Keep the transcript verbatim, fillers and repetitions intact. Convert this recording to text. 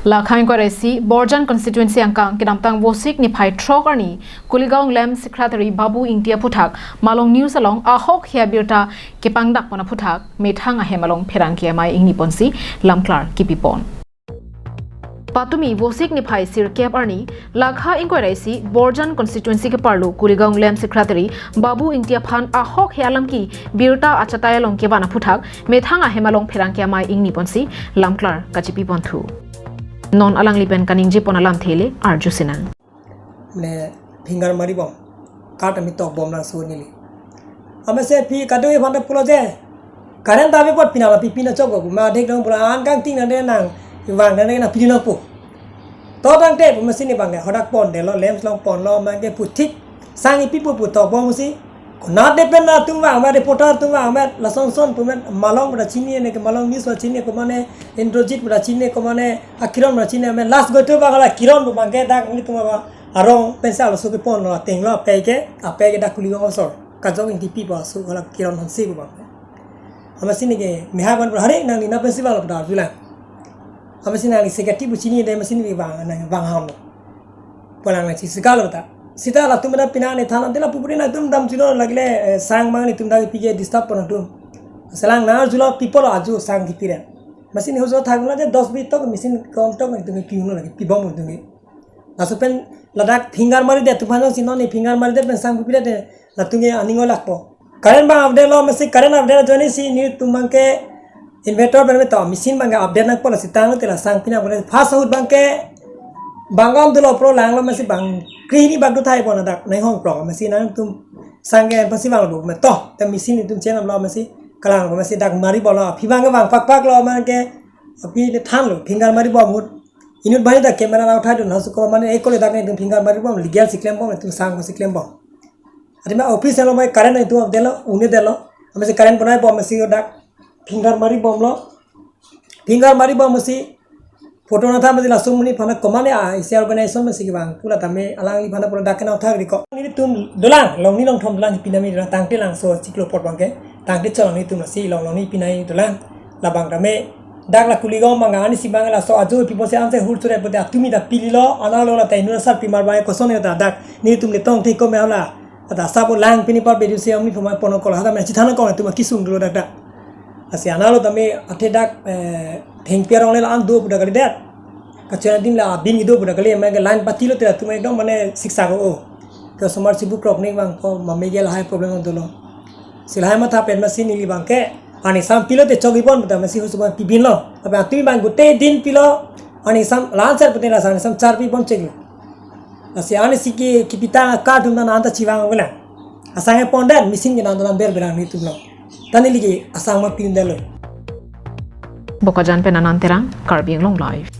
Lakha ingkoi ra isi Borjan constituency angkang kedamtang Vosik niphai throk arni Kuligaon Lamps Secretary Babu Ingti aphuthak Malong News along ahokhe abirta kepangdak pon aphuthak methang ahem along pherangke amei ingni ponsi lamklar kipipon. Patumi Vosik niphai sirkep arni Lakha ingkoi ra isi Borjan constituency keparlo Kuligaon Lamps Secretary Babu Ingti aphan ahokhe alam ke birta achatai along kevan aphuthak methang ahem along pherangke amei ingni ponsi lamklar kachipi ponthu. Non alangli pen kaningje pon alamthe le arju sinang. Mane finger mari bom, card ami tok bom lang so neli. Amese phi kado e phanda pulo je, current ta ave apot pina la phi pina chok bom, ma dek dong pulo an kangting nang de nang, vang nang de nang phi nang po. To tangte pu machine bang ke hodak pon de lo, lamps long pon lo, man ke puthik sang ipi pu pu tok bom si. Konat de pen na tum vang ma, reporter tum vang ma, lason son pu met Malong pada chini ne ke, Malong News pada chini ko mane, Indrajit pada chini ko mane, Akiron pada chini ma, last go to bang la Kiron pu bang ke dak ni tum ba arong pensa lo so ke pon lo, teng lo ape ke, ape ke dak Kuligaon asor. Kajok Ingtipi ba so la Kiron Hanse pu bang. Ama sini ke meha ban hari nang ni na pensi bang lo pada julang. Ama sini nang ni sekati bu chini de, ama sini bang nang bang ham lo. Pulang nang si sekalo ta. Sita latum pada pina ne thanan de la pupuri nangtum dam chulo lagle, eh, sang mang netum dagi pije disturb pon nangtum. Selang na julo people aju sang kipi ra. Machine hujo thang la je dos bit tok machine kom tok netum pi uno lagi pi bom netum. Laso pen ladak finger mari de, tuphan si non ni finger mari de pen sang kipi ra de latum ke aning olak po. Current bang update lo masi, current update ajoine si netum bang ke inverter pen to machine bang ke update nangpo, la sitang te la sang pina ko. First ahut bang ke bang gam dolo pro lang lo masi bang kri ni bak du thai pon dak nai hong pro masi nangtum sang ke pasi bang lo me to te machine netum chen lo masi kalang lo masi dak mari bom lo, phi bang ke bang pak pak lo man ke, phi ne than lo finger mari bom ahut. Inut bani dak camera na uthai dun hasu ko mane ekole dak netum finger mari bom, legal si klem bom, netum sang ko si klem bom. Ati ma office lo mai current netum update lo, une de lo. Amese current bonai bom masi dak finger mari bom lo. Finger mari bom masi photo na tha masi laso muni phana ko mane a isi organization masi ke bang pula tame alangli phana pula dak na thak riko. Netum dolang, long ni long thom dolang, pinami dolang, tangte lang so chiklo pot bang ke. Tangte cholong netum si long long ni pinai dolang. Labang tame dak la Kuligaon bang ani si bang laso aju people se anse hur chure pute atumi da pili lo, ana lo la tai nura sar pimar bang koson ne da dak netum le tong te ko me ala. Ada sabo lang pini par bedu se amni puma pono kola hada me chithana ko netum kisung dulu dak dak. Asi ana lo tame athe dak, eh, thengpi arong le la an do pu dak kali dak. Kachena dim la abin do pu dak kali, me ke line pati lo te atum ekdom mane siksa ko o. Ke somar sibuk rok ning bang ko mame gel hai problem dolo. Si lahai matha pen masi neli bang ke ani sam pilo te chok ibon ta masi husu bang pibin lo. Tapi atumi bang gute din pilo ani sam lanser pute la sang sam char pi bon chek lo. Asi ani si ki kipita ka dum na anta chiwang wala. Asang e pon dan machine ke nan dan ber berang netum lo. Tani ligi asang ma pin dan lo. Bokajan pen Anand Terang, Karbi Anglong Live.